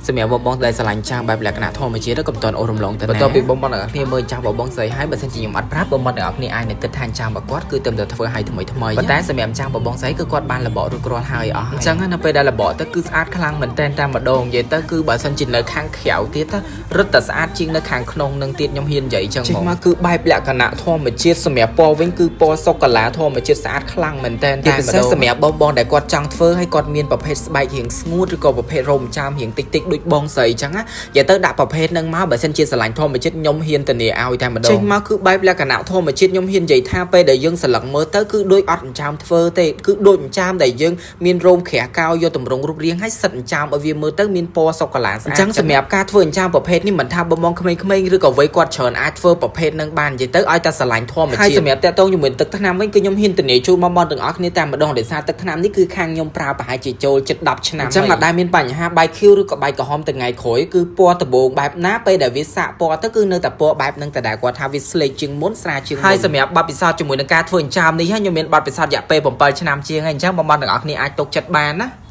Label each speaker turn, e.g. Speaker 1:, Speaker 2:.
Speaker 1: សម្រាប់បងបងដែលស្រឡាញ់ចាស់បែបលក្ខណៈធម្មជាតិកុំតន់អូសរំលងទៅណាបន្ទាប់ពីបងបងទាំងអស់គ្នាមើលចាស់បងបងស្រីហើយបើសិនជាខ្ញុំអត់ប្រាប់បងបងទាំងអស់គ្នាអាចនឹងគិតថាចាស់របស់គាត់គឺទៅតែធ្វើឲ្យថ្មីថ្មីប៉ុន្តែសម្រាប់ចាស់បងបងស្រីគឺគាត់បានលបករួចរាល់ហើយអស់អញ្ចឹងនៅពេលដែលលបកទៅគឺស្អាតខ្លាំងមែនទែនតែម្ដងនិយាយទៅគឺបើសិនជានៅខាងក្រៅទៀតទៅរឹតតែស្អាតជាងនៅខាងក្នុងនឹងទៀតខ្ញុំហ៊ាននិយាយចឹងហ្មងមកគឺបែបលក្ខណៈធម្មជាតិសម្រាប់ពណ៌វិញគឺពណ៌សូកូឡាធម្មជាតិស្អាតខ្លាំងមែនទែនតែម្ដងសម្រាប់បងបងដែលគាត់ចង់ធ្វើឲ្យគាត់មានប្រភេទស្បែករៀងស្ងួតឬក៏ប្រភេទរោមចាមរៀងតិចតិចដូចបងស្រីចឹងណានិយាយទៅដាក់ប្រភេទហ្នឹងមកបើសិនជាស្រឡាញ់ធម្មជាតិខ្ញុំហ៊ានធានាឲ្យតែម្ដងចេញមកគឺបែបលក្ខណៈធម្មជាតិខ្ញុំហ៊ាននិយាយថាពេលដែលយើងស្លឹកមើលទៅគឺដូចអត់អញ្ចើមធ្វើទេគឺដូចអញ្ចើមដែលយើងមានរោមក្រាស់កោយកតម្រង់រូបរាងឲ្យសិតអញ្ចើមឲ្យវាមើលទៅមានពណ៌សូកូឡាស្អាតអញ្ចឹងសម្រាប់ការធ្វើអញ្ចើមប្រភេទនេះមិនថាបងបងក្មេងៗឬក៏វ័យគាត់ច្រើនអាចធ្វើប្រភេទហ្នឹងបាននិយាយទៅឲ្យតែស្រឡាញ់ធម្មជាតិហើយសម្រាប់តាក់ទងជាមួយទឹកថ្នាំវិញគឺខ្ញុំហ៊ានធានាជូនបងបងទាំងអស់គ្នាតែម្ដងដោយសារទឹកថ្នាំនេះគឺខាងខ្ញុំប្រើប្រហែលជាចូលជិត10ឆ្នាំអញ្ចឹងអត់ដែលមានបញ្ហាបែកខៀវឬក៏បែកក្រហមថ្ងៃក្រោយគឺពណ៌ដំបូងបែបណាពេលដែលវាសាកពណ៌ទៅគឺនៅតែពណ៌បែបហ្នឹងតែដែលគាត់ថាវាស្លេកជាងមុនស្រាលជាងមុនហើយសម្រាប់បទពិសោធន៍ជាមួយនឹងការធ្វើអញ្ចើមនេះខ្ញុំមានបទពិសោធន៍រយៈពេល7ឆ្នាំជាងហើយអញ្ចឹងបងបងទាំងអស់គ្នាអាចទុកចិត្តបានណា។